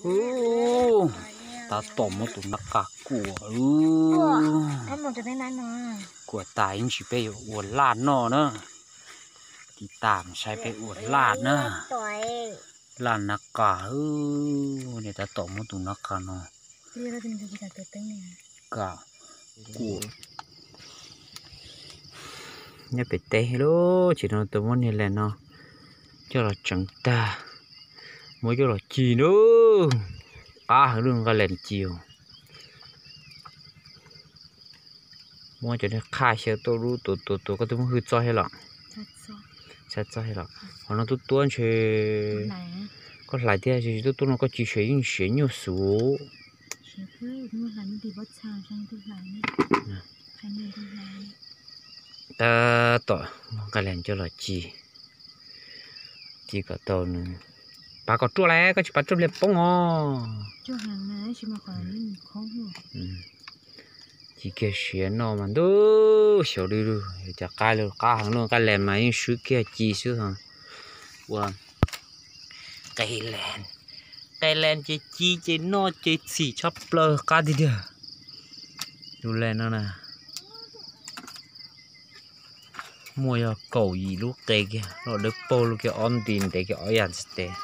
Ub, tab tom muab tus nab qa kuam, kuam tas ib ntsis peb yuav ua laj noj na. Tiv tas mus saib peb ua laj na. Laj nab qa, tab tom muab tus nab qa no kuam. Nyob pem teb lub tsis no tau muab niag len no coj los tseev tag, muab coj los ci na. Qab heev lub nqaij len ci. Muab cov niag qhaj xyaw tuaj lub tuav tuav tuav, koj twb muab hwj txob thiab los? Xyaw txob thiab los? Qhov no tuab tuab ntshe koj hlais thiab, tsis tuab tuab no koj ci sav yeej siav nyuaj xwb. Tab tom muab nqaij len coj los ci, ci kom tau nws. Pav kom ruaj las, koj tsis pav ruaj pliag poob os. Ci kiag siav noj mas ntuj xyaum li lug, cov qab lug qab heev lub nqaij len mas yeej swb kiag ci xwb os. Ua qe len, qe len ces ci ces noj ces txhim tshaj plaws qab tiag tiag. Tus len no na muaj yog kaum yim lub qe kiag, los dawb paug lug kiag ob nti ntev kiag ob yam ntxiv tes.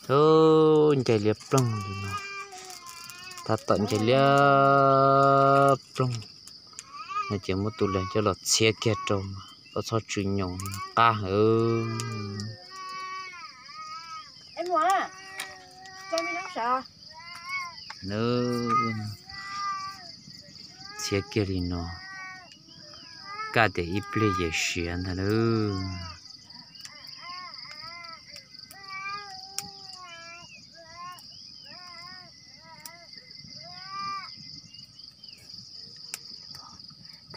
Ncaig liab ploog li no, tab tom ncaig liab ploog no ces muab tus len coj los txhiab kiag rau, txhob tsw nyoos qab heev. Txhiab kiag li no, kaj tias ib pliag ces siav ntag lauj.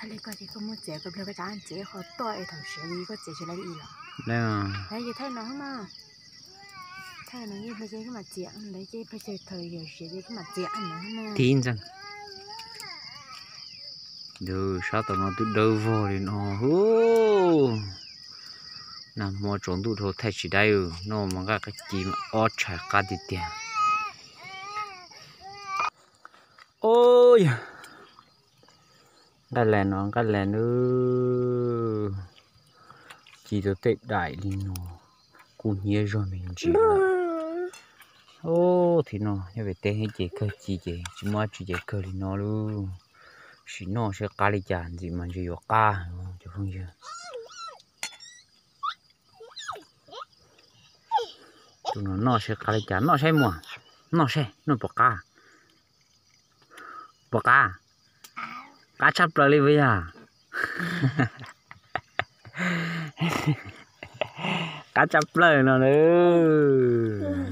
Thaj li koj ces koj muab txiav koj pliag koj tsav txiav qhov toj es thaum siav li koj txiav tsis laib li los? Thaum no mas txiav, thaum yog siav ces koj mam txiav no. Tib ntxeeg. Sab tom no twb dawb vog li no. Nag hmo tsaus ntuj dhau thaij tsis dai, noj mov nqaij qab ci mas ob tshais qab tiag tiag. Ob yog nqaij len no, nqaij len no ci rau tej daim li no, kub hnyiab zog me ntsis lawm. Ob, thaum no nyob pem teb ces kawg ci ces tsis muaj dab tsi ces kawg li no lauj. Sim noj saib qab li cas, ntxim mas ntshe yuav qab cov phooj ywg. Tus no noj saib qab li cas, noj saib muag, noj saib noj puas qab. Puas qab? Qab tshaj plaws li puas yog? Qab tshaj plaws no lauj.